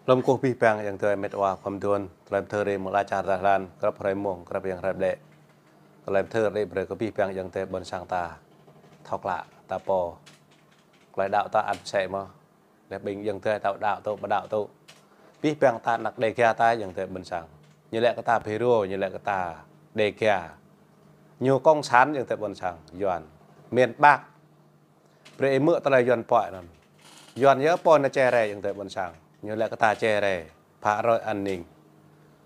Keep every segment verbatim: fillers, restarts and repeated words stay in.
Lŏm kơkuh abih bang ayŏng adơi met wa khŏm dŏ, tơlơi pơthâo rai mơ̆ng ala čar ta lăng, grăp hrơi mông, grăp yang hrơi ƀlĕ. Tơlơi pơthâo rai brơi kơ abih bang ayŏng adơi ƀôn sang ta thâo klă, ta pô. Tơlơi đaŏ ta ăn sĕ mơ̆. Lĕ ƀing ayŏng adơi ta đaŏ tŭ, ƀu đaŏ tŭ. Abih bang ta ană Dêga ta ayŏng adơi ƀôn sang. Ñu lĕ kơ ta Phi Rô, ñu lĕ kơ ta Dêga. Ñu Cộng sản ayŏng adơi ƀôn sang, Yuan. Miền Bắc. Brơi ih hmư̆ tơlơi Yuan pơhiăp anŭn. Yuan yơh pô anai čê rai ayŏng adơi ƀôn sang. Ñu lĕ kơ ta čê rai. Phá rối an ninh.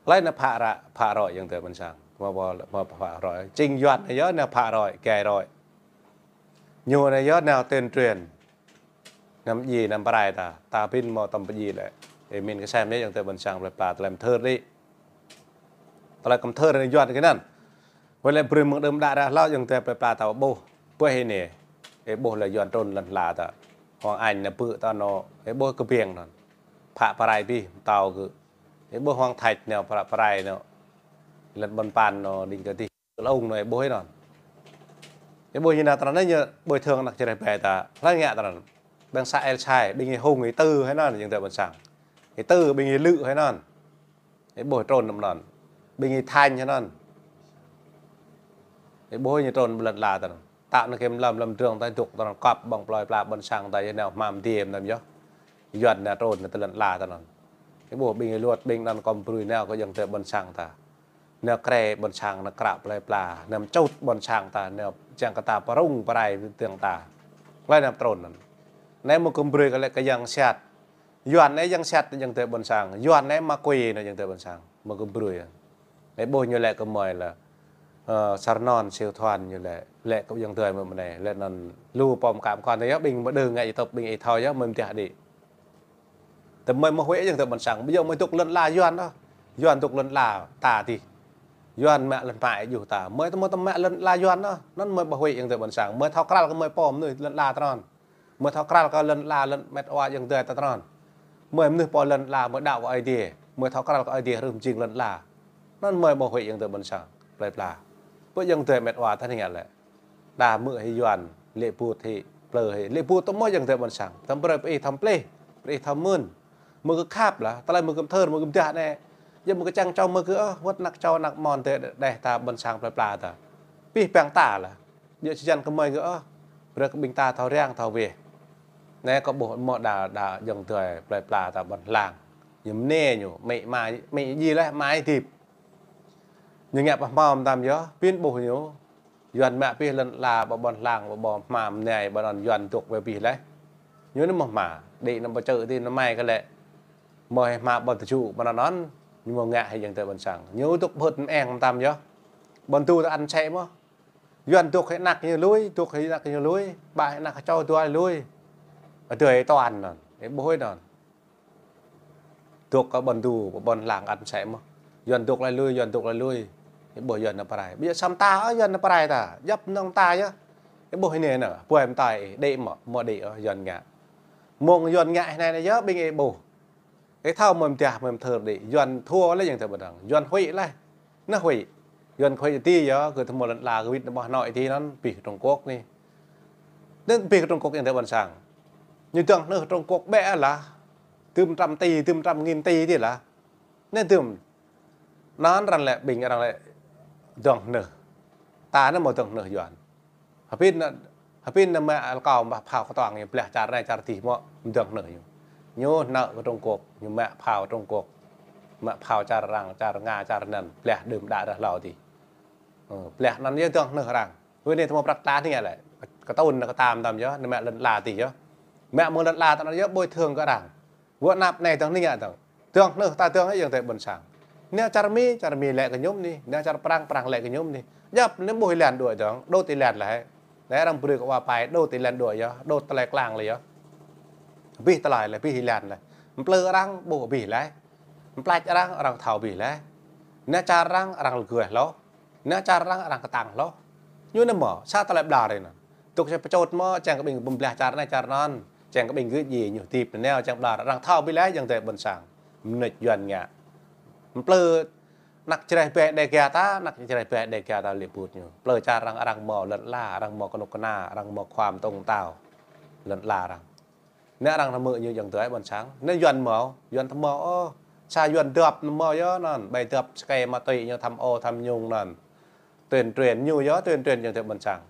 Tơlơi anai phá ră, phá rối ayŏng adơi ƀôn sang. Mơ̆ pô, mơ̆ phá rối. Chính Yuan anai yơh anai phá rối, gai rối. Ñu anai yơh anai tuyên truyền. Anăm djai, anăm pơrai ta. Ta pin mơ̆ tơm pơdjai lĕ. Ih min kơsem yơh ayŏng adơi ƀôn sang plơi pla tơlơi pơthâo rai. Tơlơi kơm pơthâo rai Yuan kơ anŭn. Wơ̆t lĕ brơi mơ̆ng đưm đă ră hlâo ayŏng adơi plơi pla ta ƀuh. Ƀuh hĭ anai. Ih ƀuh lĕ Yuan trŭn lŏn ala ta. Hoàng Anh anai pơ̆ ta anŭn. Ih ƀuh kơ ƀing anŭn. Phă pơrai abih, tao kơ. Ih ƀuh Hoàng Thạch anai phă pơrai anŭn. Lŏn ƀôn Pan anŭn, Đinh Cao Thịnh. Lŏng anŭn ih ƀuh hĭ anŭn. Ih ƀuh ñu anai tơlơi anai ñu bồi thường ană Jrai ƀe ta. Lăng ngă tơlơi anŭn. Ƀing sa El Sai, ƀing ih hung ih tơ hĭ anŭn, ayŏng adơi ƀôn sang. Ih tơ ƀing ih lŭ hĭ anŭn. Ih ƀuh trŭn anŭn. Ƀing ih Thanh hĭ anŭn. Ih ƀuh ñu trŭn lŏn ala ta anŭn. Ta anŭn kơm lăm lăm drŏng ta dŏ ta anŭn kăp ƀơ̆ng plơi pla ƀôn sang ta yơh anai hmam diem anŭn yơh. Yuan anai trŭn anŭn tơ lŏn ala ta anŭn. Ih ƀuh ƀing ih luăt ƀing anŭn kơm brơi anai kơ ayŏng adơi ƀôn sang ta. Anai krê ƀôn sang anai kră plơi pla. Anai čut ƀôn sang ta. Anai čang kơ ta pơrŭng pơrai tơ̆ng ta. Tơlơi anai trŭn anŭn. Anai mơ̆ kơm brơi kơ lĕ kơ yang sat. Yuan anai yang sat ayŏng adơi ƀôn sang. Yuan anai ma quỷ anŭn ayŏng adơi ƀôn sang. Mơ̆ kơm brơi. Ih ƀuh ñu lĕ kơ mơi lĕ. Ơ, Sar Non, Siu Thuan ñu lĕ. Lĕ kơ ayŏng adơi mơ̆ anai. Lĕ anŭn lu pom kam kon ta yơh ƀing mơ̆ đơ ngă YouTube ƀing ih thâo yơh mơ̆ mơtiah đĭ. Tơmơi mơ̆ huĭ ayŏng adơi ƀôn sang. Ƀu djơ̆ mơi dŏ lŏn ala Yuan ôh. Yuan dŏ lŏn ala ta tih. Yuan mă lŏn mă ih djuh ta. Mơi tơmơi tơmă lŏn ala Yuan ôh. Anŭn mơi ƀu huĭ ayŏng adơi ƀôn sang. Mơi thâo krăl kơ mơi pô mơnuih lŏn ala ta anŭn. Mơi thâo krăl kơ lŏn ala, lŏn met wa ayŏng adơi ta tơnăn. Mơi mơnuih pô lŏn ala, mơi đaŏ kơ Ơi Adai. Mơi thâo krăl kơ Ơi Adai rơ̆m jing lŏn ala. Anŭn mơi ƀu huĭ ayŏng adơi ƀôn sang. Plơi pla. Pơ ayŏng adơi met wa ta anai ngă lĕ. Đa hmư̆ hĭ Yuan, lĕ put hĭ, plư hĭ. Lĕ put tơmơi ayŏng adơi ƀôn sang. Tơm brơi pơ ih tơm plih, pơ ih tơm mưn. Mơi kơ khăp lah, tơlơi mơi kơm pơthâo, mơi kơm pơdah anai. Yơh mơi kơ čang čô mơi kơ, ơ, wơ̆t ană čô ană mon tơ đeh ta ƀôn sang plơi pla ta. Abih bang ta lah. Yơh či jăn kơ mơi kơ, ơ, brơi kơ ƀing ta thâo răng thâo weh. Anai kơ ƀuh mơ̆ đa, đa ayŏng adơi plơi pla ta ƀôn lan. Ñu mơnê ñu, mĭ mai, mĭ djai leh, mai tip. Ñu ngă pơhmam tam yơh, pin ƀuh ñu. Yuan mă abih lŏn ala, ƀơ ƀôn lan, ƀơ ƀơ hmam anai, ƀơ anŭn Yuan dŏ wơ̆t abih leh. Ñu anai mơ̆ hmam, đĭ anŭn ƀơ čư̆ tih anŭn mai kơ lĕ. Mơ̆ hĭ hmam ƀơ tơjuh, ƀơ anŭn anŭn, ñu mơ̆ ngă hĭ ayŏng adơi ƀôn sang. Ñu dŏ pơhưt mơeng tam yơh. Ƀôn tu ta ăn sĕ mơ̆. Yuan dŏ hĭ ană ñu lui, dŏ hĭ ană ñu lui, ƀă hĭ ană čô dua lui. Adơi tuan anŭn, ih ƀuh hĭ anŭn. Dŏ kơ ƀôn tu, ƀôn lan ăn sĕ mơ̆. Yuan dŏ lĕ lui, Yuan dŏ lĕ lui. Ih ƀuh Yuan anai pơrai. Ƀu djơ̆ săm ta, ơ, Yuan anai pơrai ta. Djŏp mơnơ̆ng ta yơh. Ih ƀuh hĭ anai anŭn. Puai mơta ih, đĭ mơ̆, mơ̆ đĭ, ơ, Yuan ngă. Mơ̆ng Yuan ngă hĭ anai anai yơh, ƀing ih ƀuh. Ih thâo mơ̆ mơtiah mơ̆ mơthơr đĭ. Yuan thua leh ayŏng adơi ƀôn sang. Yuan huĭ leh. Anai huĭ. Yuan huĭ tih yơh, kơ tơmơi lŏn ala kơ wĭt anai ƀơi Hà Nội tih anŭn, pih kơ Trung Quốc anai. Anŭn pih kơ Trung Quốc ayŏng adơi ƀôn sang. Ñu dŏng hnưh Trung Quốc ƀĕ lah. Tơm trăm ti, tơm trăm nghìn ti tih lah. Anai tơm. Anŭn arăng lĕ ƀing arăng lĕ dŏng hnưh. Ta anai mơ̆ dŏng hnưh Yuan. Hơpin, hơpin anai mă alkao mă phao kơtuang ñu blah čar anai čar tih mơ̆ dŏng hnưh ñu. Ñu nao kơ Trung Quốc, ñu mă phao Trung Quốc. Mă phao čar arăng, čar Nga, čar anŭn, blah đưm đă ră hlâo tih. Ơ, blah anŭn yơh dŏng hnưh arăng. Wơ̆t anai tơmơi prăk ta anai lĕ. Kơtŭn anai kơtăm tam yơh, anai mă lŏn ala tih yơh. Mă mơ̆ng lŏn ala ta anŭn yơh bồi thường kơ arăng. Wơ̆t anăp anai dŏng anai ngă dŏng. Dŏng hnưh ta dŏng ayŏng adơi ƀôn sang. Anai čar Mi, čar Mi lĕ kơ ñu anai. Anai čar Prăng, Prăng lĕ kơ ñu anai. Djŏp anai ƀuh ih lăng đuaĭ dŏng, đŭt ih lăng leh. Anai arăng brơi kơ wa pai đŭt ih lăng đuaĭ yơh, đŭt tơlơi klang leh yơh. Abih tơlơi leh, abih ih lăng leh. Mplư arăng ƀuh abih leh. Mplač arăng, arăng thâo abih leh. Anai čar arăng, arăng lơgơi hloh. Anai čar arăng, arăng kơtang hloh. Ñu anai mơ̆, sa tơlơi ƀlŏr anŭn. Dŏ sa pơčôt mơ̆, čang kơ ƀing pơblah čar anai čar anŭn. Čang kơ ƀing gơ̆ djai ñu hơdip anai, čang ƀlŏr arăng thâo abih leh ayŏng adơi ƀôn sang. Mơnuih Yuan ngă. Mplư ană Jrai ƀe Dêga ta, ană Jrai ƀe Dêga ta lĕ put ñu. Mplư čar arăng, arăng mơ̆ lŏn ala, arăng mơ̆ kơnuk kơna, arăng mơ̆ khua tông tao. Lŏn ala arăng. Anai arăng tơmư̆ ñu ayŏng adơi ƀôn sang. Anai Yuan hmâo, Yuan tơmâo, ôh. Sa Yuan dŏp hmâo yơh anŭn, ƀai dŏp sơkê ma tui ñu tham ô tham nhũng anŭn. Tuyên truyền ñu yơh, tuyên truyền ayŏng adơi ƀôn sang.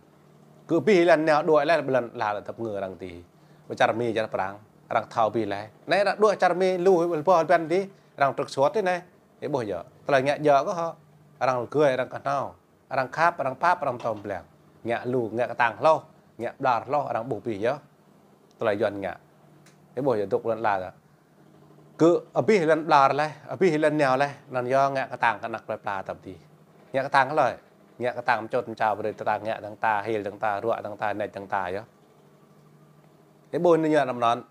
Kơ abih lăn nao đuaĭ laih, ƀơi lŏn ala tơpă ngă arăng tih. Ƀơi čar Mi čar Prang, arăng thâo abih laih. Anai arăng đuaĭ čar Mi lu, ƀơi ƀôn dih, arăng trục xuất tih anai. Ih ƀuh yơh, tơlơi ngă djơ̆ kơ hŏ. Arăng rơgơi, arăng kơhnâo. Arăng khăp, arăng pap, arăng tŏm blang. Ngă lu, ngă kơtang hloh, ngă ƀlŏr hloh, arăng ƀuh abih yơh. Tơlơi Yuan ngă. Ih ƀuh yơh dŏ lŏn ala ta. Kơ abih lŏn ƀlŏr laih, abih lŏn nao laih, anŭn yơh ngă kơtang kơ anăk plơi pla ta tih. Ngă kơtang hlơi, ngă kơtang mơčot mơčao brơi ta ngă dơ̆ng ta, hil dơ̆ng ta, ruă dơ̆ng ta, nač dơ̆ng ta yơh. Ih ƀuh anai ñu anăm anŭn.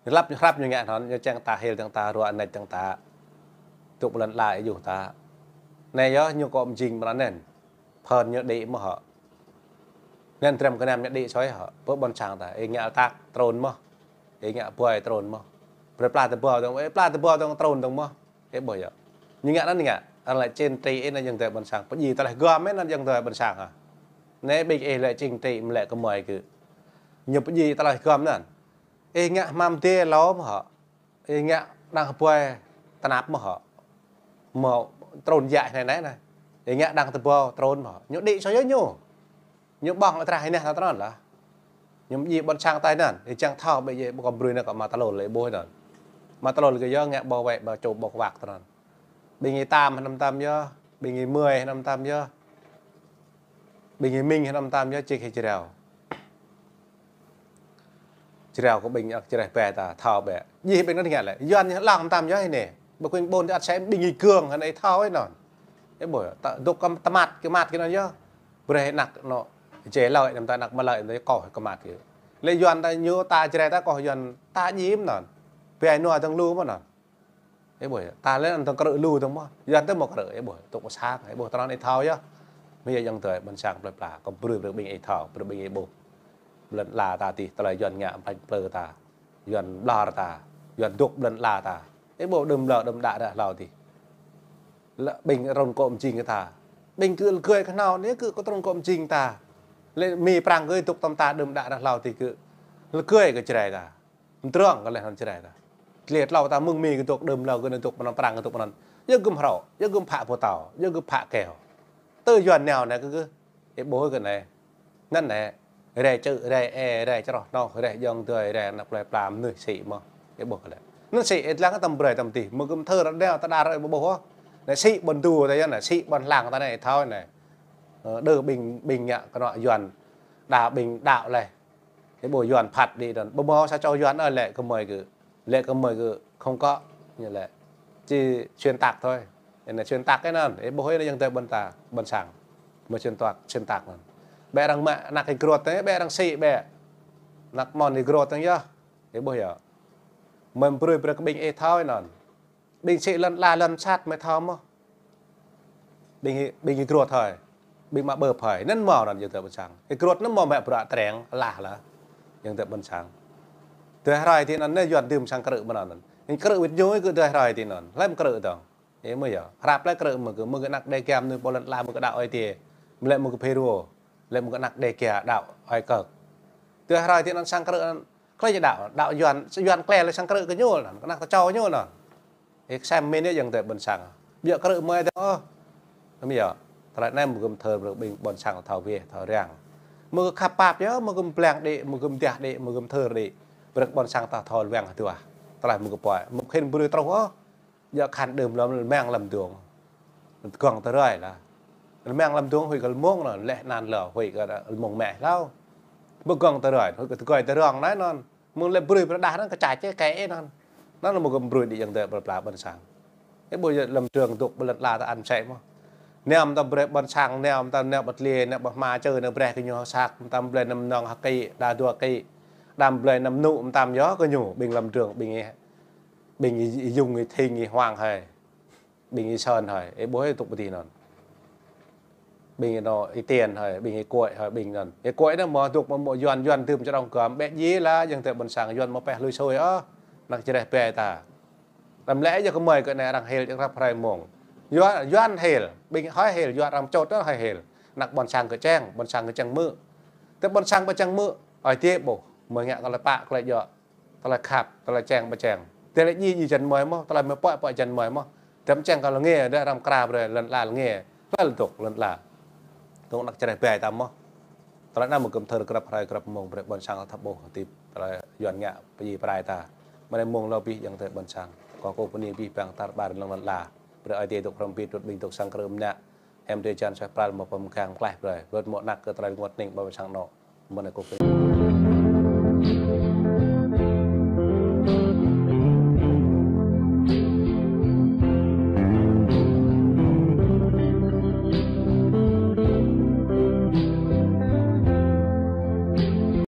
Hlăp, hlăp ñu ngă anŭn, ñu čang ta hil dơ̆ng ta, ruă nač dơ̆ng ta. Dŏ ƀơi lŏn ala ih juh ta. Anai yơh ñu kơ mơjing mơran anŭn. Phơn ñu đĭ mơ̆ hŏ. Anŭn trem kơnăm ñu đĭ soi hŏ. Pơ ƀôn sang ta, ih ngă tăk trôn mơ̆. Ih ngă ƀuai trôn mơ̆. Brơi pla tơƀâo dơ̆ng, ih pla tơƀâo dơ̆ng trôn dơ̆ng mơ̆. Ih ƀuh yơh. Ñu ngă anŭn ngă. Arăng lĕ chính trị anŭn ayŏng adơi ƀôn sang. Pơjing tơlơi gơm anŭn ayŏng adơi ƀôn sang hă. Anai ƀing ih lĕ chính trị mơ̆ lĕ kơmơi kơ. Ñu pơjing tơlơi gơm anŭn. Ih ngă hmam dê lŏm hŏ. Ih ngă đang hơbơi tơnap mơ̆ hŏ. Mơ̆ trôn djă anai anai anai. Ih ngă đang tơƀâo trôn mơ̆ hŏ. Ñu đĭ soi yơh ñu. Ñu ƀơ̆ng lĕ trah ih neh ta trôn lah. Ñu mơjing ƀôn sang ta anŭn. Ih čang thâo ƀơi yơh ƀơi kơ brơi anai kơ ma tơlŏl lĕ ih ƀuh anŭn. Ma tơlŏl kơ yơh ngă ƀâo wĕ ƀâo čô ƀâo kwak ta anŭn. Ƀing ih tam hơnăm tam yơh. Ƀing ih mơi hơnăm tam yơh. Ƀing ih mĭn hơnăm tam yơh čih hĭ jrao. Jrao kơ ƀing ăk jreh ƀe ta thâo ƀĕ. Jih ƀing anŭn ngă lĕ. Yuan ñu lăng tam yơh anai. Ƀơi kơ ƀôn ta ăt sĕ ƀing ih gơ̆ng hơnai thâo anŭn. Ih ƀuh, ta dŏ kơ tơmat kơ mat kơ anŭn yơh. Brơi anăk anŏ jê lơi anăm ta anăk mơlơi anăm ta kơ kơ mat kơ. Lĕ Yuan ta ñu ta jreh ta kơ Yuan ta jim anŭn. Ƀe nua dơ̆ng lu mơ̆ anŭn. Ih ƀuh, ta lĕ anŭn dơ̆ng krư̆ lu dơ̆ng mơ̆. Yuan tơ mơ̆ krư̆, ih ƀuh, tŭk pơsang, ih ƀuh tơnăn ih thâo yơh. Mơ̆ yơh ayŏng adơi ƀôn sang plơi pla, kơ brơi brơi ƀing ih thâo, brơi ƀing ih ƀuh. Lŏn ala ta tih, tơlơi Yuan ngă plĕnh plơ ta. Yuan ƀlŏr ta, Yuan dŏ lŏn ala ta. Ih ƀuh đơ̆m lơ, đơ̆m đă ră hlâo tih. Lĕ ƀing rŏng kơ mơjing kơ ta. Ƀing kơ rơgơi kơhnâo anai kơ kơ rŏng kơ mơjing ta. Lĕ Mi Prang kơ dŏ tơm ta đơ̆m đă ră hlâo tih kơ rơgơi kơ jreh ta. Mdrŏng kơ leh anŭn jreh ta. Tơlơi tlâo ta mơ̆ng Mi kơ dŏ đơ̆m lơ kơ anai dŏ pơ anŭn Prang kơ dŏ pơ anŭn. Yơh gơ̆m hrŏ, yơh gơ̆m phă pơtâo, yơh gơ̆m phă keo. Tơ Yuan nao anai kơ kơ. Ih ƀuh kơ anai. Anŭn anai. Rai čư̆, rai ê, rai čroh hnoh, rai ayŏng adơi, rai anăk plơi pla mơnuih sĭ mơ̆. Ih ƀuh kơ lĕ. Anŭn sĭ ih lăng tơm brơi tơm tih. Mơ̆ gơ̆m thơr đeo ta đar ih ƀuh hŏ. Anai sĭ ƀôn du ta yơh anai, sĭ ƀôn lăng ta anai thâo anai. Ơ, đơ ƀing, ƀing ngă kơnŏ Yuan. Đa ƀing đaŏ leh. Ih ƀuh Yuan phat đĭ anŭn. Ƀu hmâo sa čô Yuan ôh lĕ kơmơi kơ. Lĕ kơmơi kơ không có. Ñu lĕ. Chỉ xuyên tạc thôi. Anai xuyên tạc kơ anŭn. Ih ƀuh anai ayŏng adơi ƀôn ta, ƀôn sang. Mơ̆ xuyên tạc, xuyên tạc anŭn. Ƀĕ arăng mă anăk ih grot anai, ƀĕ arăng sĭ ƀĕ. Anăk mon ih grot anai yơh. Ih ƀuh yơh. Mơ̆ brơi brơi kơ ƀing ih thâo anŭn. Ƀing sĭ lŏn ala lŏn sat mơ̆ thâo mơ̆. Ƀing ih, ƀing ih grot hơi. Ƀing mă ƀơ̆p hơi. Anŭn hmâo anŭn ayŏng adơi ƀôn sang. Ih grot anŭn hmâo mă bruă treng lah lah. Ayŏng adơi ƀôn sang. Tơlơi hrơi tih anŭn anai Yuan dưm sang krư̆ mơ̆n anŭn. Ih krư̆ wĭt ñu ih kơ tơlơi hrơi tih anŭn. Hlăm krư̆ dơ̆ng. Ih mơ̆ yơh. Hrăp lĕ krư̆ mơ̆ kơ, mơ̆ kơ anăk Dêga mơnuih pô lŏn ala mơ̆ kơ đaŏ ai tiê. Mơ̆ lĕ mơ̆ kơ Phêrô. Lĕ mơ̆ kơ anăk Dêga đaŏ ai kơk. Tơlơi hrơi tih anŭn sang krư̆ anŭn. Klei ñu đaŏ, đaŏ Yuan, Yuan klei lĕ sang krư̆ kơ ñu anŭn, kơ anăk ta čô ñu anŭn. Ih sem mĭn yơh ayŏng adơi ƀôn sang. Ƀiă krư̆ mơi dơ̆ng ôh. Anŭn yơh. Tơlơi anai mơ̆ gơ̆m thơr brơi ƀing ƀôn sang thâo weh, thâo răng. Mơ̆ gơ̆m khăp pap yơh, mơ̆ gơ̆m blang đĭ, mơ̆ gơ̆m dah đĭ, mơ̆ gơ̆m thơr đĭ. Brơi ƀôn sang ta thâo wang hơduah. Tơlơi mơ̆ gơ̆m pơai, mơ̆ khĭn brơi truh ôh. Yua khan đơ̆m lŏm rơmang lăm dŏng. Gơ̆ng tơrơi lah. Rơmang lăm dŏng huĭ kơ lơmông anŭn, leh anăn lơ huĭ kơ lơmông meh hlâo. Ƀu gơ̆ng tơrơi, huĭ kơ tơgơi tơrong anai anŭn. Mơ̆ng lĕ brơi pơrơđah anŭn kơ čăč čĕ kĕ anŭn. Anŭn lĕ mơ̆ gơ̆m brơi đĭ ayŏng adơi plơi pla ƀôn sang. Ih ƀuh yơh lăm trường dŏ ƀơi lŏn ala ta ăn sĕ mơ̆. Nao mơtam brơi ƀôn sang, nao mơtam nao ƀơi tơlơi, nao ƀơi hma čơ, nao brơi kơ ñu hơsăk, mơtam blơi anăm nong hơkĭ, đa dua kĭ. Đăm blơi anăm nŭ mơtam yơh kơ ñu, ƀing lăm trường, ƀing ih, ƀing ih, ih Dung, ih Thinh, ih Hoàng hơi. Ƀing ih Sơn hơi, ih ƀuh ih tŭk pơ tih anŭn. Ƀing ih anŏ ih Tiên hơi, ƀing ih Kuai hơi, ƀing anŭn. Ih Kuai anŭn mơ̆ dŏ mơ̆ mơ̆ Yuan, Yuan dưm čơđong gơ̆m, ƀĕ djai lah, ayŏng adơi ƀôn sang Yuan mơ̆ pĕh lui sui ôh. Anăk jreh ƀe ta. Đăm lĕ yơh kơmơi kơ anai arăng hil čơkrăp hrơi mông. Yuan, Yuan hil, ƀing hơi hil, Yuan arăng čôt hơi hil. Anăk ƀôn sang kơ čang, ƀôn sang kơ čang mơ̆. Tơ ƀôn sang kơ čang mơ̆, ơi tiê ƀuh, mơ̆ ngă kơ lĕ pă, kơ lĕ djŏ. tơlơi khăp, tơlơi čang pơčang. Tơlơi djai djai jăn mơi mơ̆n, tơlơi mơ̆ pơ̆k pơ̆k jăn mơi mơ̆n. Răm čang kơ lŏn nge, đah răm kra brơi, lŏn ala lŏn nge. Tơlơi dŏ, lŏn ala. Tơ̆ng ană čơreh ƀai ta mơ̆n. Tơlơi anăm mơ̆ kơ̆m thơr grăp hrơi grăp mông brơi ƀôn sang thâo ƀuh tĭp tơlơi Yuan ngă pơjing pơrai ta. Mơ̆ng anai mông lŏ ƀing yang tơlơi ƀôn sang. Kâo kơ bơni ƀing ƀing tar ƀar lŏn ala. Brơi Ơi Adai dŏ hrŏm ƀing dŏ ƀing dŏ sang krư̆ mơnă. Hiam tui čan suaih pral mơ̆ pơm khang klaih brơi. Rơ̆t mơ̆ anăk kơ tơlơi rơngot hning ƀôn sang anŏ. Mơ̆ng anai kơ